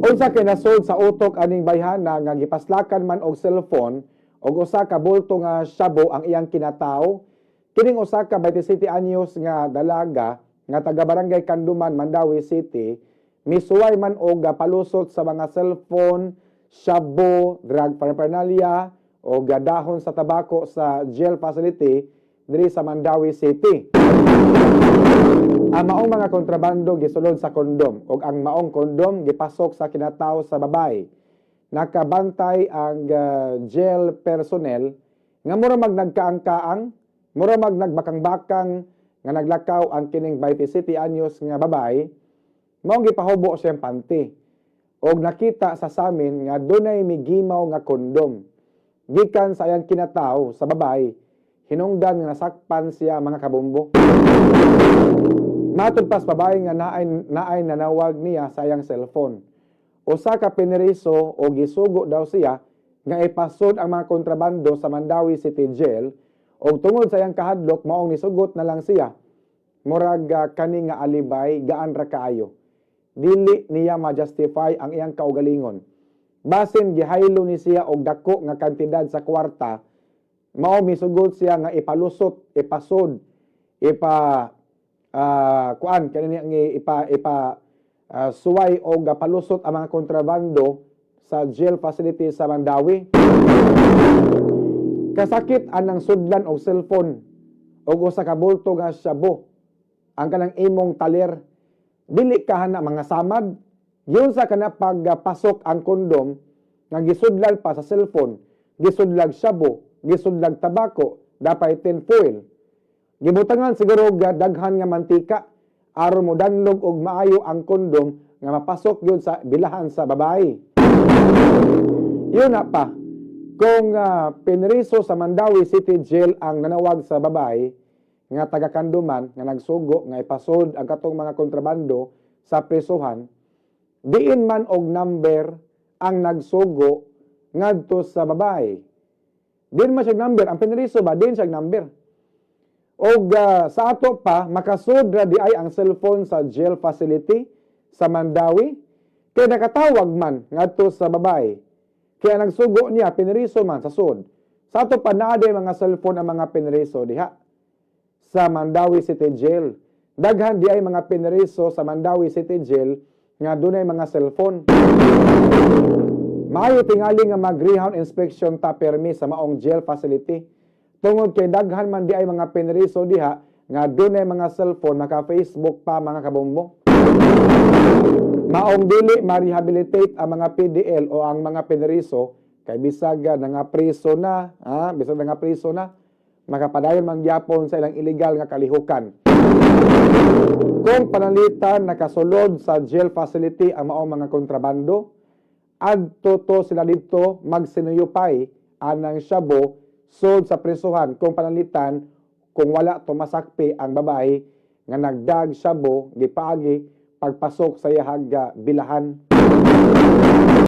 Unsa kay nasod sa utok aning bayhana nga gipaslakan man og cellphone og usa ka bulto nga shabu ang iyang kinatao? Kining usa ka 27 anyos nga dalaga nga taga Barangay Canduman, Mandaue City, misuway man og palusot sa mga cellphone, shabu, drug paraphernalia o dahon sa tabako sa jail facility diri sa Mandaue City. Ang maong mga kontrabando gisulod sa kondom ug ang maong kondom gipasok sa kinatao sa babae. Nakabantay ang jail personnel nga mura mag nagkaangkaang, mura mag nagbakang-bakang nga naglakaw ang kining 27 anyos nga babae, maong gipahubo siyang panty. Og nakita sa samin nga dunay migimaw nga kondom gikan sa iyang kinatao sa babae. Hinungdan nga nasakpan siya, mga kabombo. Matod pas babae nga naay nanawag niya sa iyang cellphone. Usa ka pineriso o gisugo daw siya nga ipasod ang mga kontrabando sa Mandaue City Jail og tungod sa iyang kahadlok, maong nisugot na lang siya. Murag kani nga alibay gaan ra kaayo. Dili niya ma-justify ang iyang kaugalingon. Basin gihaylo ni siya og dako nga kantidad sa kwarta, mao misugot siya nga ipalusot, ipasod, ipa kuan kani ang ipa ipa suway og palusot ang mga kontrabando sa jail facility sa Mandaue. Kasakit anang sudlan og cellphone og usa ka bulto nga shabu ang kanang imong taler. Dili ka hana mga samad. Yun sa kana pagpasok ang kondom nga gisudlan pa sa cellphone, gisudlag shabu, gisudlag tabako, dapay tinfoil. Gibutangan siguro og daghan nga mantika aron mo danlog og maayo ang kondom nga mapasok yun sa bilahan sa babae. Yun na pa, kung pinriso sa Mandaue City Jail ang nanawag sa babae nga taga Canduman nga nagsugo nga ipasod ang katong mga kontrabando sa prisuhan, diin man og number ang nagsugo ngadto sa babae? Diin man siya number, ang pinriso ba, diin siya number? Og sa ato pa, makasud ra di ay ang cellphone sa jail facility sa Mandaue kay nakatawag man ngadto sa babae. Kaya nagsugo niya pinriso man sa sud. Sa ato pa, naa diay mga cellphone ang mga pinriso diha sa Mandaue City Jail. Daghan di ay mga pinriso sa Mandaue City Jail nga dunay mga cellphone. Maayo tingali nga mag-greyhound inspection ta permi sa maong jail facility. Tungod kay daghan man di ay mga pinriso diha nga dunay mga cellphone, maka-Facebook pa, mga kabombo. Maong dili ma-rehabilitate ang mga PDL o ang mga pinriso kay bisag nga preso na, ha, bisag nga preso na, makapadayon man gyapon sa ilang illegal nga kalihukan. Kung pananglitan nakasulod sa jail facility ang maong mga kontrabando, adto to sila didto magsinuyupay anang shabu sud sa presuhan kung pananglitan kung wala tumasakpi ang babae nga nagdag shabu gipaagi pagpasok sa iyahag bilahan.